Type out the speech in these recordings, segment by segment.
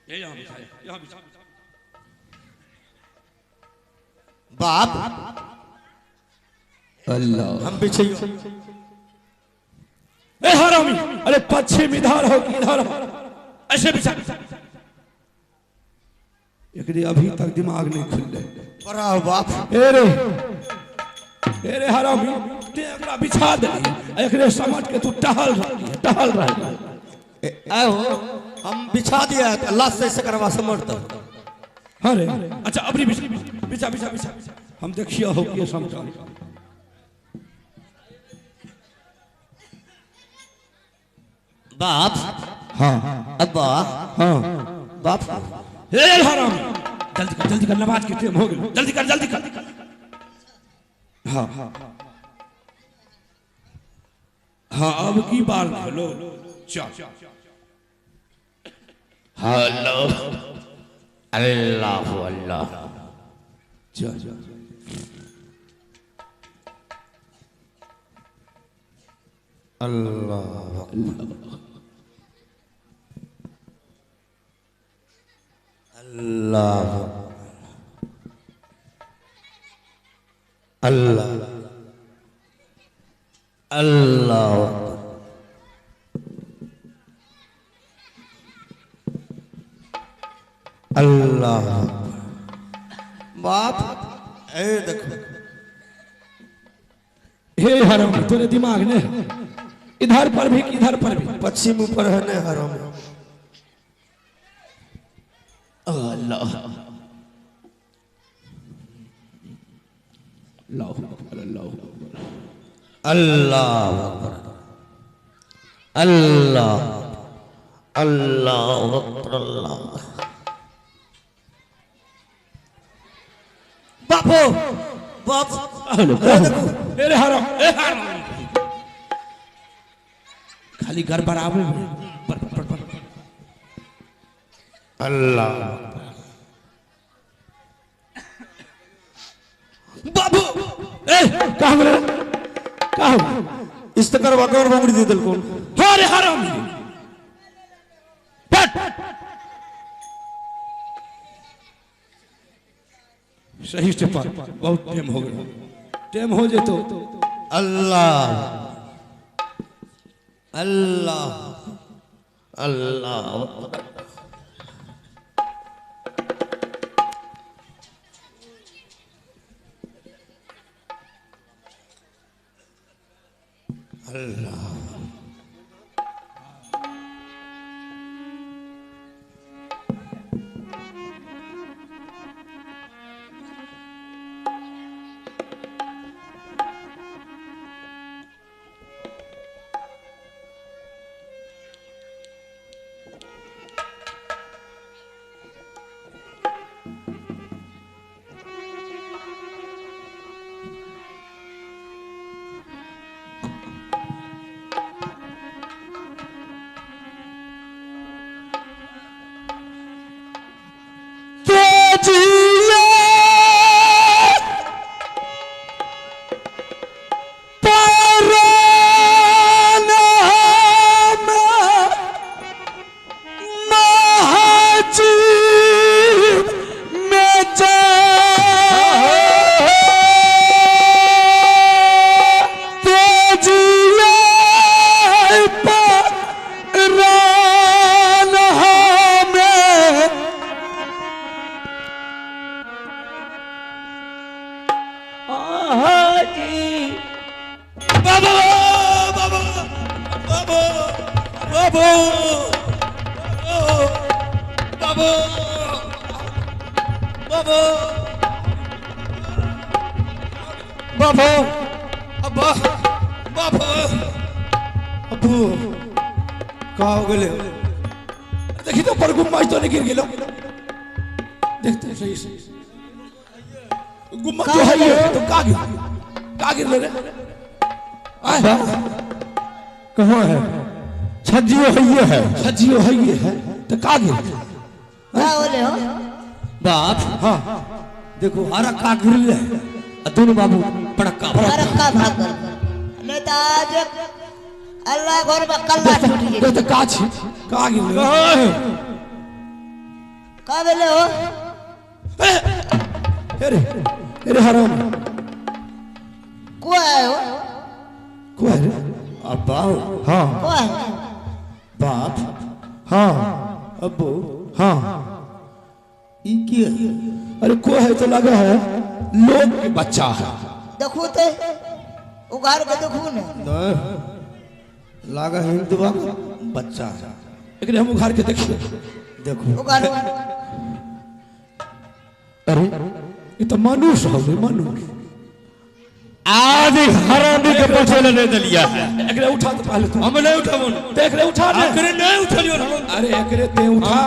ये यहाँ बिछा, यहाँ बिछा। बाप अल्लाह हम पीछे। ए हरामी, अरे पश्चिम इधर हो कि इधर हो, ऐसे बिछा। एकरे अभी तक दिमाग नहीं खुल रहे। बड़ा बाप। ए रे हरामी, ते एकरा बिछा दे, एकरे समझ के तू टहल रही है, टहल रही है। आए हो, हम बिछा दिया है अल्लाह से ऐसे करवा समझता। हाँ रे, अच्छा अबरी बिछा बिछा बिछा बिछा, हम देखिए हो के समझा। बाप। हाँ अब्बा। हाँ बाप। हे हरामी, जल्दी कर जल्दी कर, नमाज की टाइम हो गई, जल्दी कर जल्दी कर। हाँ हाँ अब की बार हेलो चल। हेलो अल्लाह अल्लाह। चल चल अल्लाह अल्लाह अल्लाह अल्लाह। अल्लाह। बाप ए देखो। हे हराम, तेरे दिमाग ने इधर पर भी इधर पर भी, पश्चिम ऊपर है ने हराम। अल्लाह अल्लाह अकबर अल्लाह अकबर अल्लाह अकबर अल्लाह अल्लाह अकबर अल्लाह। बापो बाप मेरे हराम, ए हराम, खाली गड़बड़ावे पर पर पर। अल्लाह बाबू। ए कहाँ रे, कहाँ इस तरह वाकर बंगड़ी दे दिल कौन। अरे हराम, पट सही से पर, बहुत टाइम हो गया, टाइम हो जाए तो अल्लाह अल्लाह अल्लाह। अल्लाह बाबू अब्बा बाबू अब्बू कहाँ हो गए? देखी तो पर गुम्बज तो नहीं गिर गेलो, देखते सही से गुम्बज जो है ये तो का गिर, का गिर ले रे? कहाँ है? छज्जियो है ये है, छज्जियो है ये है, तो का गिर का बोले हो बाप? हाँ देखो हरा का गिर ले दोनों बाबू पड़क्का पड़क्का भाग गए। नहीं तो आज अल्लाह घर में कल्ला छूट गई। तो का छी का गिर ले? का भेले हो? अरे अरे हराम को आयो? को है रे? अब्बा। हाँ को है? बाप। हाँ अब्बू। हाँ ई के? अरे को है तो लगा है लोग के बच्चा है। देखो ते उगार के देखो ने लागा हिंदुआ बच्चा है। एकरे हम उघार के देखिए। देखो उगार। अरे ये तो मनुष्य है मनुष्य। आज हरामी के पछेले नहीं दलिया है। एकरे उठा तो पहले तू। हम नहीं उठाबो। ते एकरे उठा ने। एकरे नहीं उठलियो। अरे एकरे ते उठा।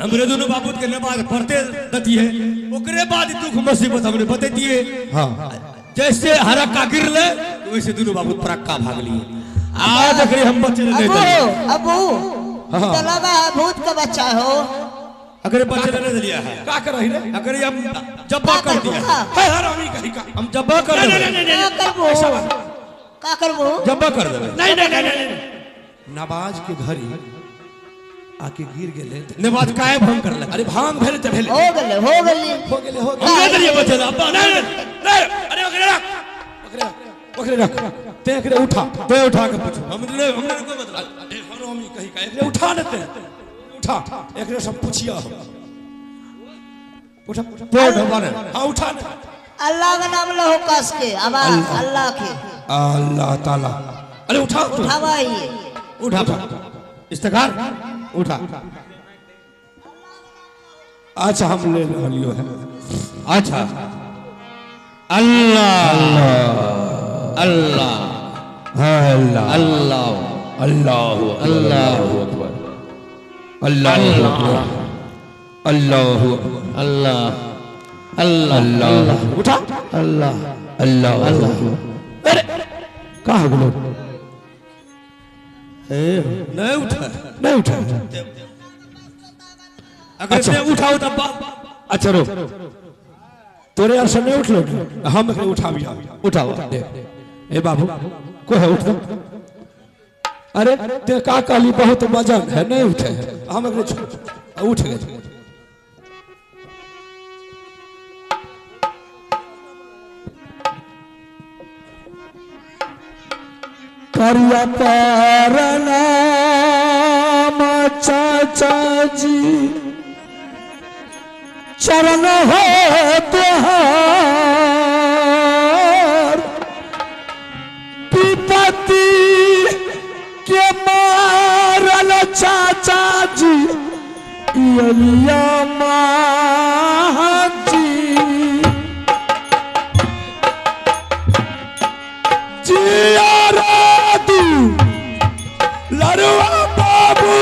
हमरे दोनों बाबू के नमाज पढ़ते दती है ओकरे बाद दुख मुसीबत हमरे बतैतिए। हां जैसे हरा का गिरले वैसे दोनों बाबू परक्का भाग लिए। आज एकरे हम बच्चे नहीं दलिया। अबू तो लगा है भूत का बच्चा हो। अगर बच्चे नहीं दलिया है का कर रही रे? अगर हम जब्बा कर दिया है हरामी कहीं का हम जब्बा कर देबे। नहीं नहीं नहीं ऐसा बात का करबो? जब्बा कर देबे। नहीं नहीं नहीं नमाज के घड़ी आके गिर गेले। नमाज काहे भंग कर ले? अरे भांग भेले त भेले हो गेले हो गेली हो गेले हो हम नहीं दलिया बच्चे अब्बा। नहीं नहीं अरे ओकरे रख ओकरे ओकरे रख ते एकरे उठा ते उठा के पूछो। हमने हमने कोई मतलब अरे हरामी कहीं का एकरे उठा लेते उठा एकरे सब पूछिया उठा ते उठा ने। हां उठा ने। अल्लाह का नाम लो कस के अब अल्लाह के अल्लाह ताला। अरे उठा उठा भाई उठा इस्तिगार उठा। अच्छा हम ले लियो है। अच्छा अल्लाह अल्लाह अल्लाह अल्लाह अल्लाह अल्लाह अकबर अल्लाह अकबर अल्लाह अकबर अल्लाह अल्लाह अल्लाह उठा अल्लाह अल्लाह अल्लाह। अरे कहाँ गेलो? ए नहीं उठा नहीं उठा। अगर अच्छा। मैं उठाऊं तब अच्छा रो तोरे यार से नहीं उठलो हम एकरे उठाबिया उठाओ। ए बाबू को है उठ दो। अरे ते का कहली बहुत वजन है नहीं उठे है हम एकरे उठ गए। करिया परनाम चाचा जी चरण हो तुहार विपत्ति के मारल चाचा जी एलिया महाजी जिया लरुआ बाबू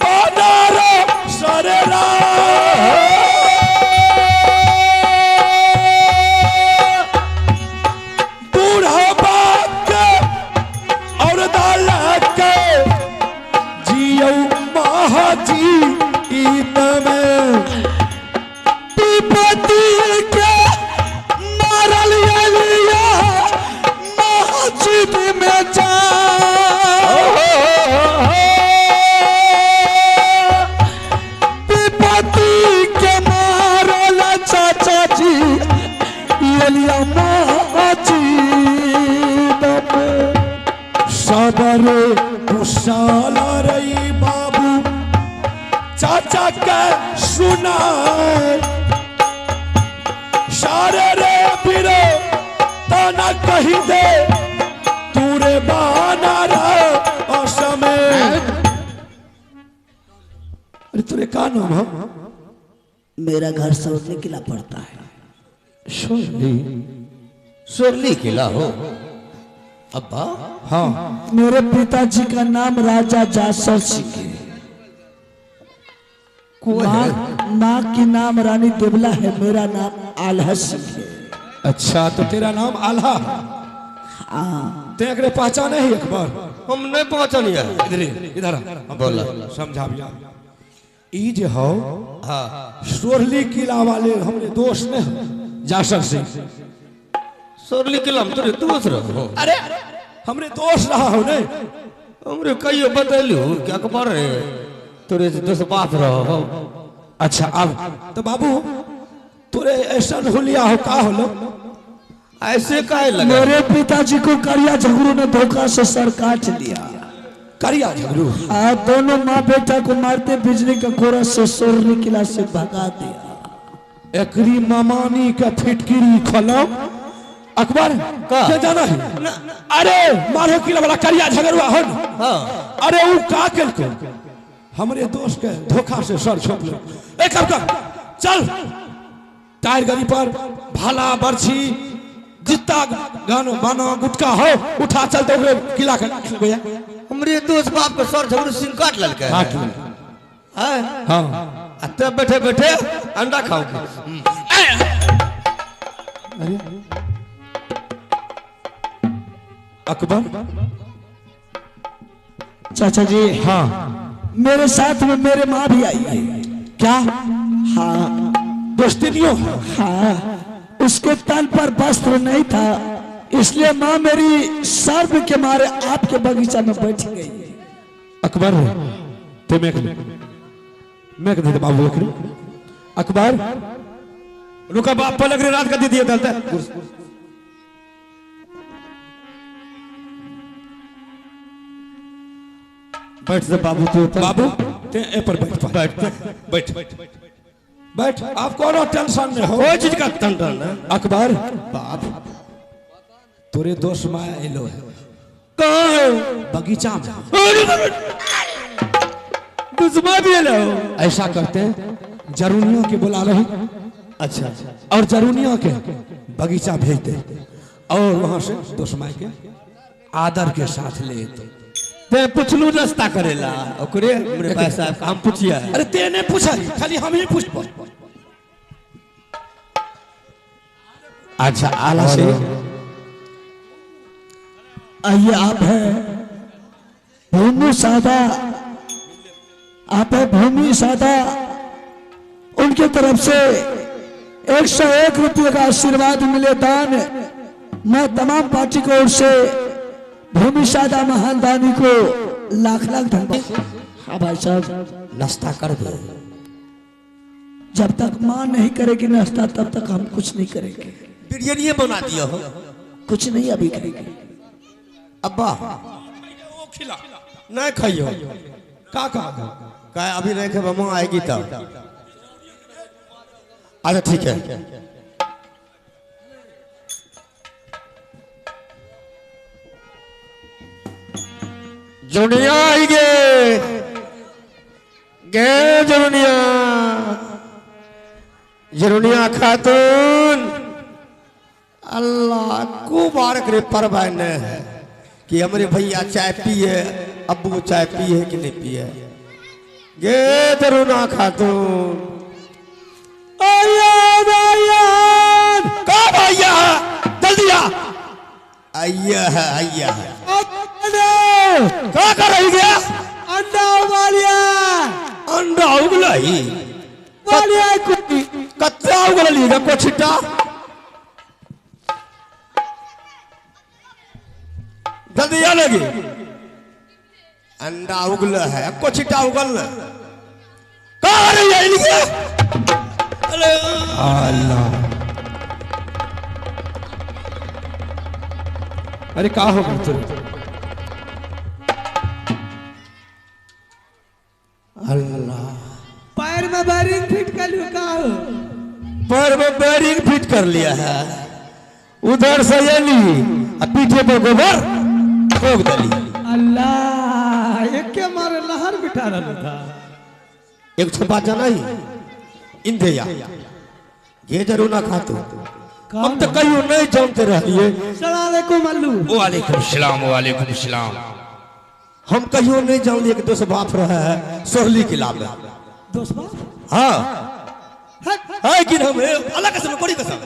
बानारो सरेरा बूढ़ा बाप के और दालत के जियो महाजी ईत में विपत्ति के मारल एलिया मस्जिद में जा विपत्ति के मारल चाचा जी एलिया मस्जिद में सबर कुशाल रही बाबू चाचा के सुना सारे रे फिरो तना कही दे तूरे बाना असमे। अरे तुरे का नाम है? मेरा घर सोरली किला पड़ता है। सोरली सोरली किला हो अब्बा। हाँ मेरे पिताजी का नाम राजा जासर सिंह है। माँ की नाम रानी देवला है। मेरा नाम आल्हा सिंह है। अच्छा तो तेरा नाम आल्हा। हाँ ते एकरे पहचाने ही अकबर? हम नहीं पहचानी है। इधर इधर बोला समझाबिया ई जे हो। हाँ सोरली किला वाले हमरे दोस्त ने जासर सिंह। सोरली किला हम तोरे दोस्त रहो। अरे हमरे दोस्त रहा हो नहीं हमरे कहियो बतैलू क्या अकबर रे? तोरे दोस्त बाप रहो। अच्छा अब तो बाबू तोरे ऐसा हुलिया हो का होलो ऐसे काहे लगा? मेरे पिताजी को करिया झगड़ू ने धोखा से सर काट लिया। करिया झगड़ू? हाँ, दोनों माँ बेटा को मारते बिजली का कोरा से सोरनी किला से भगा दिया। एकरी मामानी का फिटकिरी खोलो। अकबर क्या जाना है? अरे मारो किला वाला करिया झगड़ुआ हो। हाँ। अरे वो का केलको हमरे दोस्त के धोखा से सर छोप लो। ए कब कब चल टायर गाड़ी पर भाला बर्छी जितना गानो बानो गुटका हो उठा चल तो किला के भैया। हमरे दोस्त बाप के सर झगड़ू सिंह काट ललके। काट ललके। हां हां तब बैठे बैठे अंडा खाओगे। अरे अकबर चाचा जी। हाँ मेरे साथ में मेरे माँ भी आई है। क्या? हाँ दोस्तियों। हाँ उसके तन पर वस्त्र नहीं था इसलिए माँ मेरी सर्प के मारे आपके बगीचा में बैठ गई। अकबर ते मैं दे बाबू अकबर रुका बाप पलक रे रात का दे दिया दलता। बैठ जा बाबू तू बाबू ते ए पर बैठ बैठ बैठ बैठ आप कोनो टेंशन नहीं हो कोई चीज का टेंशन नहीं। अकबर बाप तोरे दोस्त माया एलो है। कहां है? बगीचा में। दुश्मन भी एलो। ऐसा करते हैं जरूनियों के बुला रहे। अच्छा और जरूनियों के बगीचा भेज दे और वहां से दोस्त माया के आदर के साथ ले तो ते पूछलू नाश्ता करेला ओकरे हमरे भाई साहब हम पूछिया। अरे ते ने पूछा खाली हम ही पूछ। अच्छा आला से आइए। आप है भूमि सादा, आप है भूमि सादा, उनके तरफ से 101 रुपये का आशीर्वाद मिले दान। मैं तमाम पार्टी को ओर से भूमि सादा महान दानी को लाख लाख धन्यवाद। हाँ भाई साहब नाश्ता कर दो। जब तक माँ नहीं करेगी नाश्ता तब तक हम कुछ नहीं करेंगे। बिरयानी बना दिया हो कुछ नहीं अभी करेंगे। अब्बा नहीं खाइयो का का का अभी नहीं खेब माँ आएगी तब। अच्छा ठीक है। जुनिया आई गे गे जुनिया जुनिया खातून अल्लाह को बारक रे परवाह न है कि हमारे भैया चाय पिए अब्बू चाय पिए कि नहीं पिए। गे जरुना खातून का भैया जल्दी आ आइया है आइया है क्या कर रही गया? अंडा उबालिया। अंडा उगलाई कच्चा उगल को छिट्टा जल्दी आ लगी। अंडा उगल है को छिट्टा उगल का रही है इनके? अरे अल्लाह अरे का हो गया तुझे? अल्लाह पैर में बैरिंग फिट कर लिया। का पैर में बैरिंग फिट कर लिया है उधर से ये ली और पीछे पर गोबर ठोक दली। अल्लाह एक के मारे लहर बिठा रहा था। एक ठो बात जाना ही इंदिया ये जरूर ना खातू हम तो कहियो नहीं जानते रहिए। सलाम अलैकुम अल्लू। वालेकुम सलाम वालेकुम सलाम। हम कहियो नहीं जान लिए कि दोस्त बाप रहा है सोहली किला में। दोस्त बाप? हाँ है कि हम अल्लाह कसम कोड़ी कसम।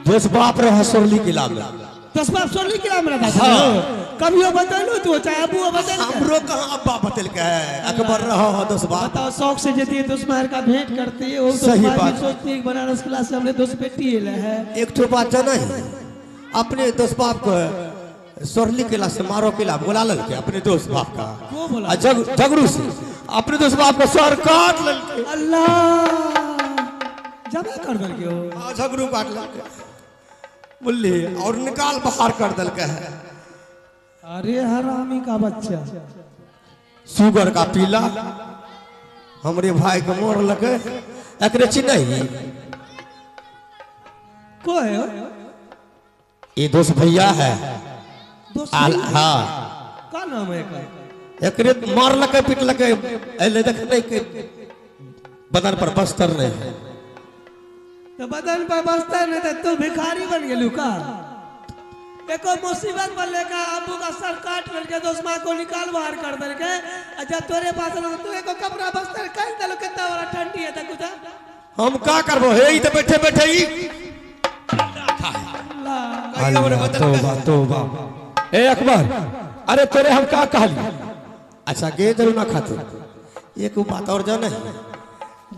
दोस्त बाप रहा सोहली किला में। दोस्त बाप सोहली किला में रहा था। हाँ। कभी बतैलू तू चाहे अबू बतैल। हमरो कहां अब्बा बतल के है अकबर रहा हो दोस्त बाप। बताओ शौक से जती दोस्त मार का भेंट करती है वो तो सही बात सोचती है बनारस क्लास से हमने दोस्त बेटी है। एक ठो बात जाना है अपने दोस्त बाप को सोरली किला से मारो किला बुला ललके अपने दोस्त बाप का आ झगड़ू से अपने दोस्त बाप का सर काट ललके। अल्लाह जमा कर दलके हो। हां झगड़ू काट ललके बोली और निकाल बाहर कर दलके है। अरे हरामी का बच्चा सुगर का पीला हमरे भाई के मोर लगे एकरे चिन्ह को है ये दोस्त भैया है। दोस्त हाँ का नाम है का एकरे मार लगे पीट लगे एले देख नहीं के बदन पर बस्तर नहीं है तो बदन पर बस्तर नहीं तो तू भिखारी बन गेलू का। देखो मुसीबत बनले का अब्बू का सर काट लेके दोस्त माँ को निकाल बाहर कर देलके आ जब तोरे पास ना तू एको कपड़ा बस्तर कर देलो कितना बड़ा ठंडी है तक उठा हम का करबो हे ई त बैठे बैठे ई अल्लाह तौबा तौबा। ए अकबर अरे तोरे हम का कहली। अच्छा गे जरूर ना खाते एक बात और जाने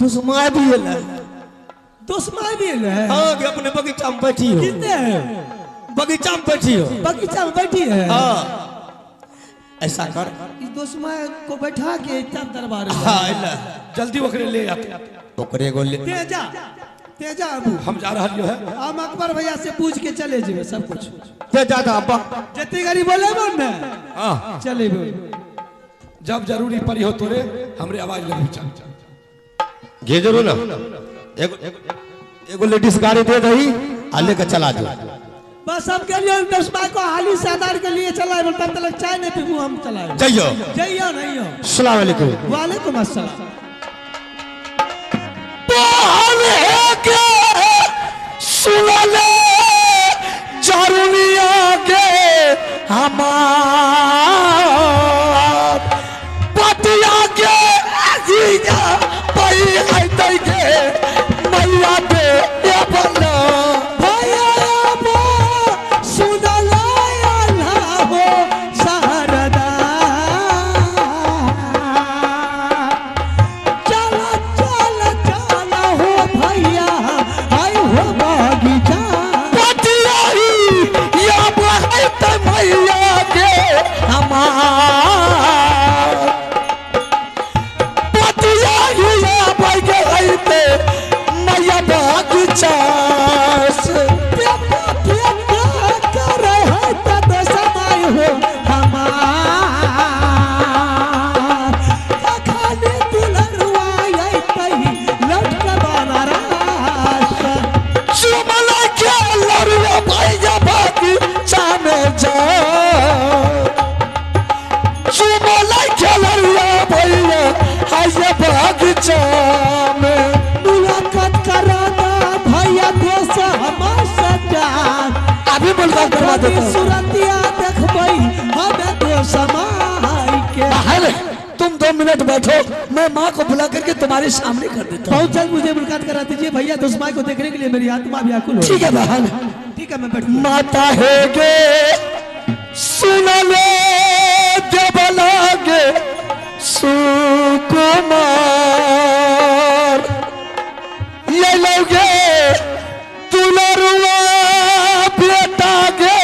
दुश्मन भी है दुश्मन भी है। हां के अपने बगीचा में बैठी हो कितने है बगीचा में बैठी हो बगीचा में बैठी है। हाँ ऐसा कर इस दुश्मन को बैठा के तब दरबार में। हाँ जल्दी ओकरे ले आते ओकरे को ले तेजा तेजा अबू हम जा रहा है हम अकबर भैया से पूछ के चले जेबे सब कुछ तेजा दा अब्बा जते गरी बोले मन ने। हां चले बे जब जरूरी पड़ी हो तोरे हमरे आवाज लगी चल गे जरूर ना एगो एगो लेडीज गाड़ी दे दही आ लेके चला जो बस हम के लिए दस माह को हाली सादार के लिए चला तब तक चाय नहीं पीबू हम चलाए जइयो जइयो नहीं हो। अस्सलाम वालेकुम। वालेकुम अस्सलाम। बहन है के सुनले जरूरिया के हमार पतिया के जीजा पई आइतै के मैया पे ये बना भैया बो सुनला अल्लाह हो शारदा चल चल चल हो भैया आई हो बगीचा पतिया ही या बहत मैया के हमार पतिया ही या बह आइते मैया बगीचा से प्यार प्यार करे है तब समय हो हमार खाली दुलरुआ आई लौट के बनारस चुमला के लड़ुआ भैया बगीचा में जा चुमला के लड़ुआ भैया आइए बगीचा में मुलाकात कराना भैया दोस्त हमार सजा अभी मुलाकात करवा देता हूँ। सूरतिया देखबई हमें दोस्त माई के बाहर तुम 2 मिनट बैठो मैं माँ को बुला करके तुम्हारे सामने कर देता हूँ। बहुत जल्द मुझे मुलाकात करा दीजिए भैया दोस्त माई को देखने के लिए मेरी आत्मा व्याकुल हो। ठीक है बहन ठीक है मैं बैठूं। माता है गे सुन ले देवलागे सुकुमार ये लोगे दुलरुआ बेटा गे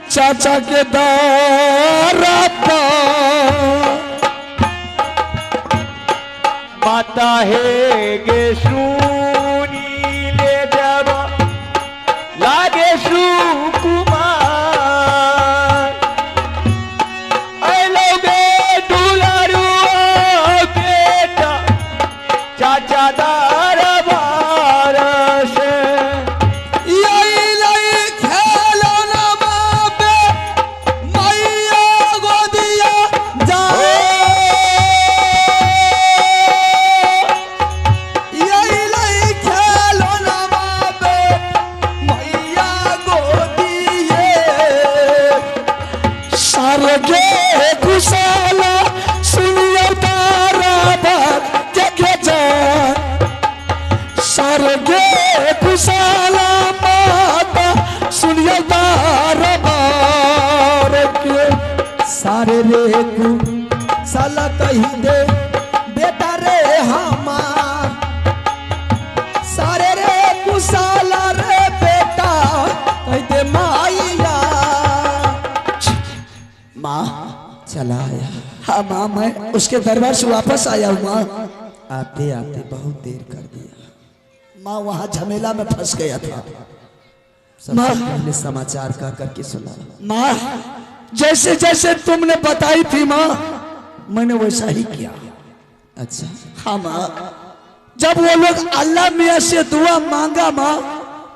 चाचा के दारा माता है गे सुनी ले जब लागे सुकुमार ऐ दुलारुआ बेटा चाचा दरबार से यही लई खेलना बाबे मैया गोदिया जा यही लई खेलना बाबे मैया गोदिए सारगे कुशाला सुनियो तारा बात के जा सारगे कुशाला माता सुनियो तारा बार के सारे रे कु साला कही दे बेटा रे हमार सारे रे कुशाला रे बेटा कही दे माइया माँ चला आया। हाँ माँ, मैं उसके दरबार से वापस आया हूँ माँ। आते आते बहुत देर कर दिया माँ, वहाँ झमेला में फंस गया था। माँ पहले समाचार का करके सुना। माँ जैसे जैसे तुमने बताई थी माँ, मैंने वैसा ही किया। अच्छा। हाँ माँ, जब वो लोग अल्लाह मियाँ से दुआ मांगा माँ,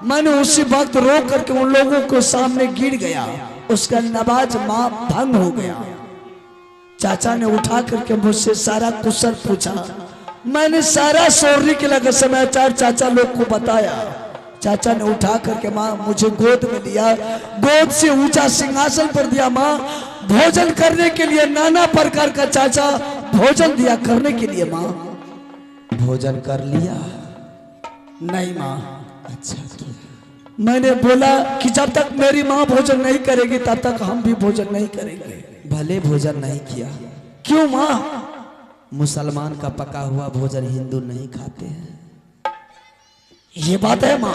मैंने उसी वक्त रो करके उन लोगों को सामने गिर गया। उसका नमाज माँ भंग हो गया। चाचा ने उठा करके मुझसे सारा कुशल पूछा। मैंने सारा सोरनी के लगे समाचार चाचा लोग को बताया। चाचा ने उठा करके माँ मुझे गोद में लिया, गोद से ऊंचा सिंहासन पर दिया माँ। भोजन करने के लिए नाना प्रकार का चाचा भोजन दिया करने के लिए माँ। भोजन कर लिया? नहीं माँ। अच्छा किया। मैंने बोला कि जब तक मेरी माँ भोजन नहीं करेगी तब तक हम भी भोजन नहीं करेंगे। भले भोजन नहीं किया। क्यों माँ? मुसलमान का पका हुआ भोजन हिंदू नहीं खाते हैं। ये बात है माँ।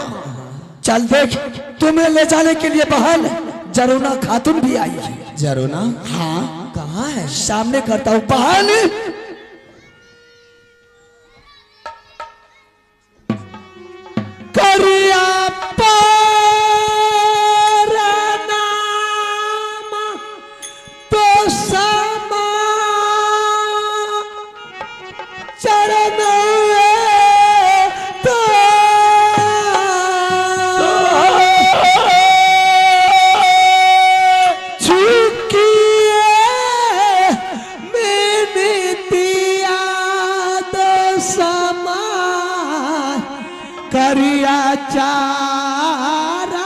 चल देख, तुम्हें ले जाने के लिए बहन जरूना खातून भी आई है। जरूना? हाँ। कहाँ है? सामने करता हूँ बहन। करिया पर नाम तो समा चरण तो झुकिए मैंने दिया तो समा करिया चारा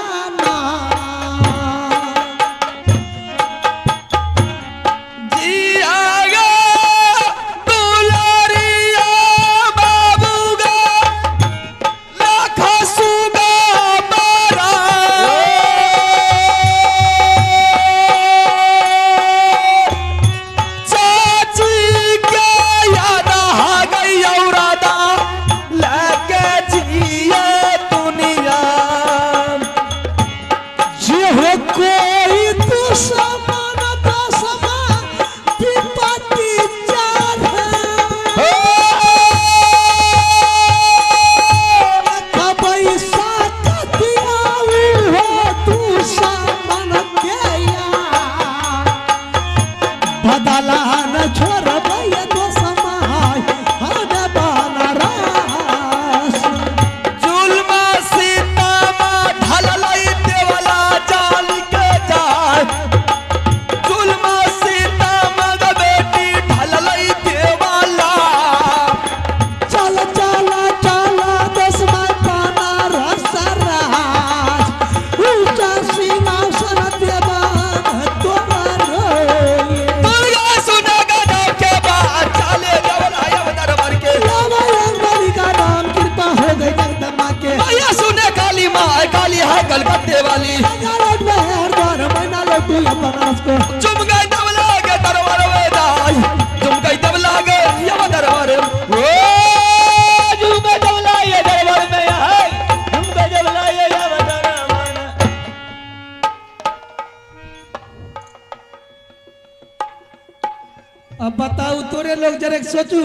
अब बताऊ तोरे लोग जरा सोचू,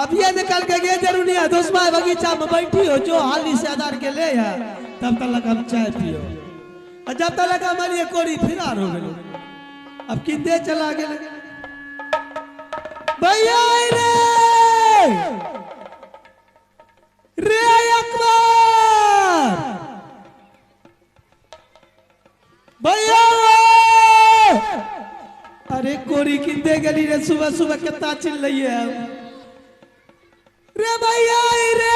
अब ये निकल के गए जरूरी है दोस्त भाई बगीचा में बैठी हो जो हाली से आधार के ले है तब तक हम चाय पियो, और जब तक हमारी कोड़ी फिरार हो गई। अब किंदे चला गए भैया रे रे अकबर भैया, अरे कोरी किंदे गली रे सुबह सुबह कितना चिल्लाई है रे भैया रे,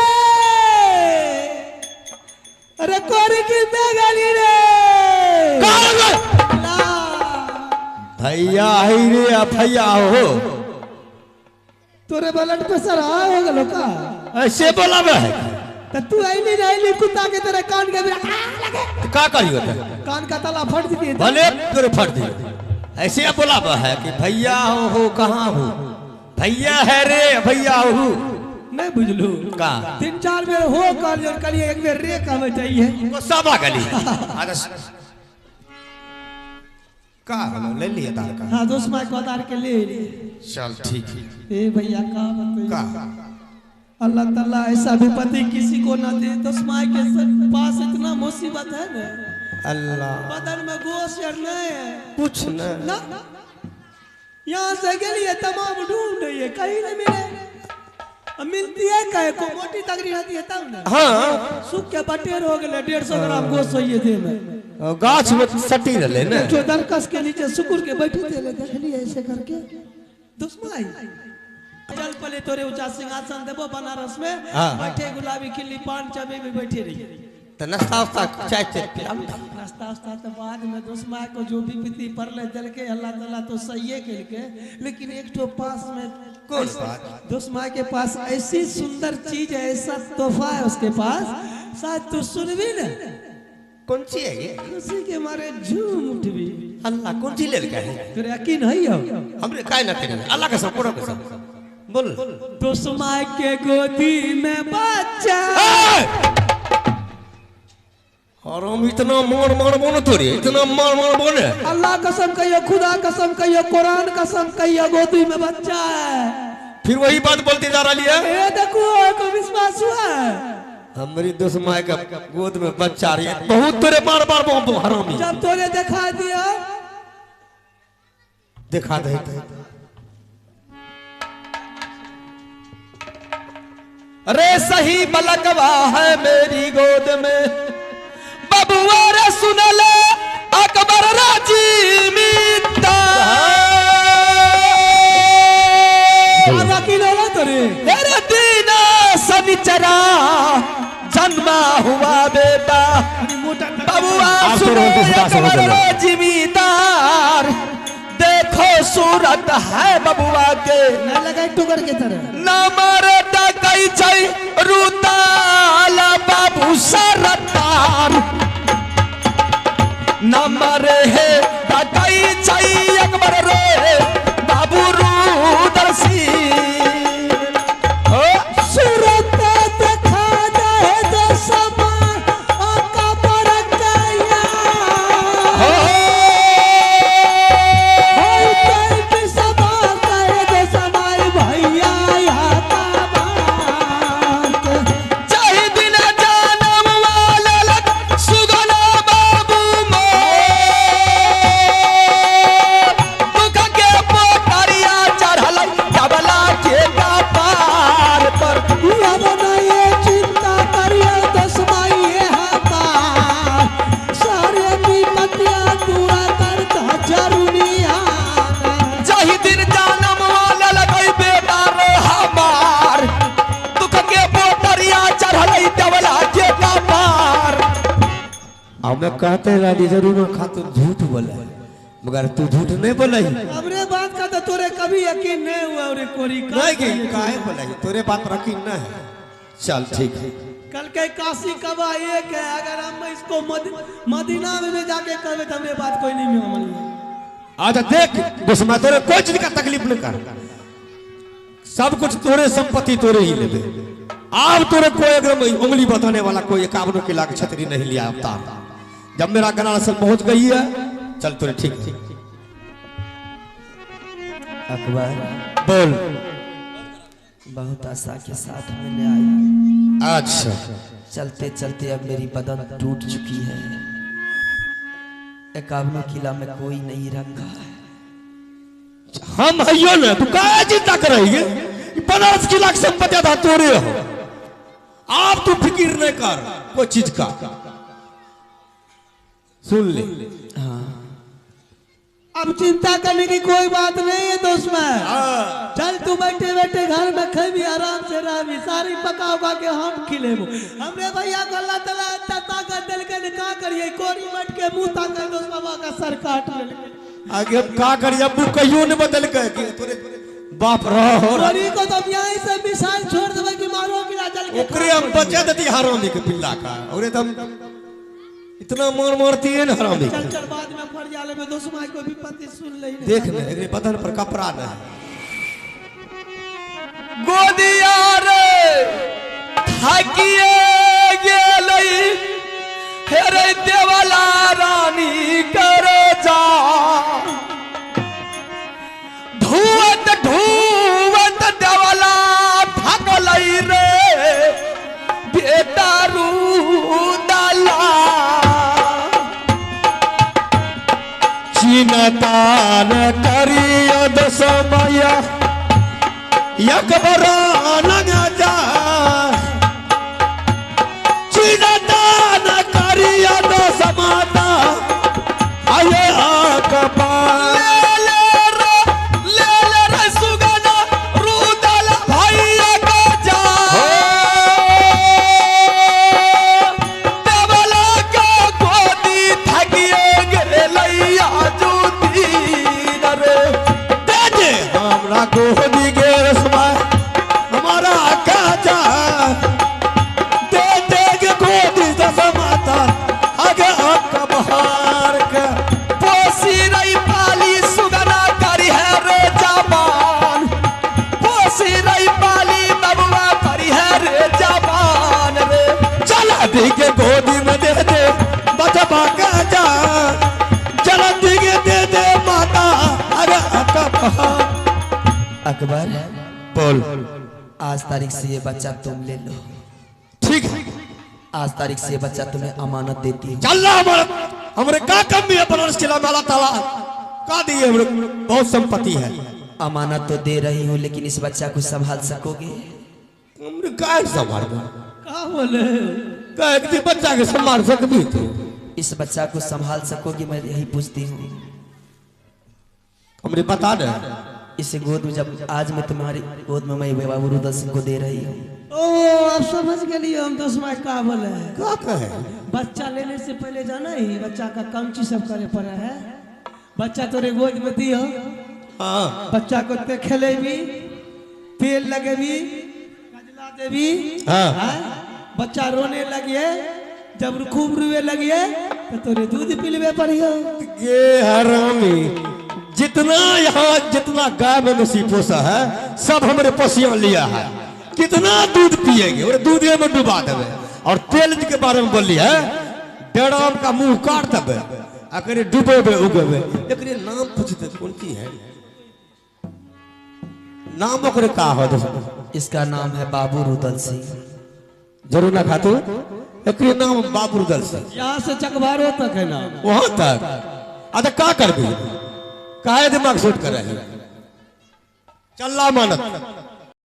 अरे कोरी किंदे गली रे भैया रे भैया हो तोरे ब्लड प्रेशर हाई हो गलो का ऐसे बोलावे है त तू आइली आइली कुत्ता के तरह कान के लगे का करियो त कान का ताला फट दी भले तोरे फट दी। ऐसे बोलावे है कि भैया हो कहां हो भैया है रे भैया हो नहीं बुझलू का तीन चार बेर हो कर जो कलिए एक बेर रे कहवे चाहिए गुस्सा बा गली। का ले लिए आधार कार्ड? हाँ दोस्त माँ को आधार के ले लिए। चल ठीक है। ए भैया का बताइए का अल्लाह ताला ऐसा विपत्ति किसी को ना दे। दोस्त माँ के पास इतना मुसीबत है ना, अल्लाह बदन में गोश्त और नहीं है कुछ ना, ना यहाँ से गेलिए तमाम ढूंढ रही है कहीं नहीं मिले। मिलती है कहे को मोटी तगड़ी रहती है तब ना। हाँ सूख के बटेर हो गए 150 ग्राम गोश्त होइए दे में गाछ में सटी रहे ना, जो दरकस के नीचे सुकुर के बैठे थे देख लिए ऐसे करके दुश्मन चल पले तोरे ऊंचा सिंहासन देबो बनारस में। हाँ। बैठे गुलाबी खिल्ली पान चबे में बैठे रही। तो नाश्ता उस्ता चाय चाय पिलाम नाश्ता उस्ता तो बाद में दुश्मन को जो भी पीती पड़ले दल के अल्लाह ताला तो सही के के, लेकिन एक तो पास में कौन बात दुश्मन के पास ऐसी सुंदर चीज है, ऐसा तोहफा है उसके पास, शायद तू सुनबी ना। कौन सी है ये? खुशी के मारे झूम उठबी। अल्लाह कौन सी ले के है? तेरे यकीन है हो हमरे काय ना करे अल्लाह कसम पूरा कसम बोल। दुश्मन के गोदी में बच्चा और हम इतना मार मार बोलो तोरे इतना मार मार बोले। अल्लाह कसम कहियो, खुदा कसम कहियो, कुरान कसम कहियो, गोदी में बच्चा है। फिर वही बात बोलती जा रही है। ये देखो को विश्वास हुआ है हमारी दुश्मन का गोद में बच्चा रही है। बहुत तोरे बार बार बोल हरामी। जब तोरे दिखा दिया दिखा दे अरे सही बलकवा है मेरी गोद में बबुआ रे सुन ले अकबर राजी मीता तेरे दीना सनिचरा जन्मा हुआ बेटा बबुआ सुनो अकबर राजी मीतार देखो सूरत है बबुआ के न लगाई टुकर के तरह न मारे डकई छै रुताल बाबू सरतार न मरे है डकई छै अकबर रे बाबू रूदरसी सूरत देखा दे दसमा अकबर कया हो हमें कहते रानी जरूर खातून झूठ बोले मगर तू झूठ नहीं बोले। हमरे बात का तो तोरे कभी यकीन नहीं हुआ रे कोरी का नहीं कि काहे बोले तोरे बात यकीन न है। चल ठीक है कल के काशी कबा एक है, अगर हम इसको मदीना में भी जाके कहे तो हमरे बात कोई नहीं मानी। अच्छा देख दुश्मन तोरे कोई चीज का तकलीफ नहीं कर, सब कुछ तोरे संपत्ति तोरे ही लेबे। आप तोरे कोई अगर उंगली बताने वाला कोई एकावनों के लाख छतरी नहीं लिया अवतार। जब मेरा गणासन पहुंच गई है चल तोरे ठीक। अकबर बोल बहुत आशा के साथ मैंने आया। अच्छा चलते चलते अब मेरी बदन टूट चुकी है। 51 किला में कोई नहीं रखा है। हम हइयो ने तू का चिंता कर रही है? बनारस किला की संपत्ति आधा तोरे हो, आप तू फिक्र नहीं कर कोई चीज का। सुन ले हाँ। अब चिंता करने की कोई बात नहीं है दोस्त में। चल तू बैठे बैठे घर में खेबी आराम से रही सारी पका उका के हम खिलेबो। हमरे भैया को अल्लाह ताला इतना ताकत देल के का करिए कोरी बैठ के मुंह ताकत दोस्त बाबा का सर काट ले। आगे हम का करिए अब्बू कहियो ने बदल के कि तोरे बाप रहो कोरी को तो यहीं से मिसाइल छोड़ देबे कि मारो कि चल के ओकरे हम बचा देती हरामी के पिल्ला का। ओरे तो हम इतना मार मारती है ना हरामी। चल चल बाद में फर जाले में दोस्त माई को भी पति सुन ले। देख ले एकरे बदन पर कपड़ा न है। गोदिया रे थाकिए गेलै हे रे देवला रानी कर जा। चिंता न करियो दसमया अकबर लग जा चिंता न करियो दसमाता आये अकबर ले ले रे सुगना रुदल भैया का जा देवला का गोदी थकिए गेलैया जूती रे दे दे हमरा गोदी के रसमा हमारा काजा दे दे के गोदी दसमाता आगे अकबर के पोसी रही पाली सुगना करी है रे जवान पोसी रही पाली बबुआ करी है रे जवान रे चला दी के गोदी में दे दे बचबा का जा चला दी के दे दे माता अरे अकबर अकबर बोल आज तारीख से ये बच्चा तुम ले लो। ठीक है आज तारीख से ये बच्चा तुम्हें अमानत देती हूँ। चल रहा हमारा हमरे का कमी है बनारस किला में अल्लाह ताला का दिए हमरे बहुत संपत्ति है। अमानत तो दे रही हूँ लेकिन इस बच्चा को संभाल सकोगे? हमरे का संभाल का बोले का एक दिन बच्चा के संभाल सकबी तू? इस बच्चा को संभाल सकोगे मैं यही पूछती हूँ। हमरे बता दे इसे गोद में जब आज मैं तुम्हारी गोद में मैं बाबू रुदल सिंह को दे रही हूँ। ओ अब समझ गए हम दोस्त का बोले का कहे। बच्चा लेने से पहले जाना ही बच्चा का कमची सब करे पड़ा है। बच्चा तोरे गोद में दियो हाँ बच्चा को ते खेलेबी तेल लगेबी कजला देबी हाँ। हाँ? बच्चा रोने लगिए जब खूब रोए लगिए तो तोरे दूध पिलवे पड़ियो। ये हरामी जितना यहाँ जितना गाय में मवेशी पोसा है सब हमरे पोसिया लिया है। कितना दूध पिएंगे और दूध में डुबा देवे। और तेल के बारे में बोली है डेढ़ का मुंह काट देवे अगर डूबेबे उगेबे। एकरे नाम पूछते कौन की है नाम ओकरे का हो? इसका नाम है बाबू रुदल सिंह। जरूर ना खातू एकरे नाम बाबू रुदल सिंह। यहाँ से चकबारो तक है नाम वहां तक। अच्छा का करबी काहे दिमाग शूट कर रहे हैं? चल मानत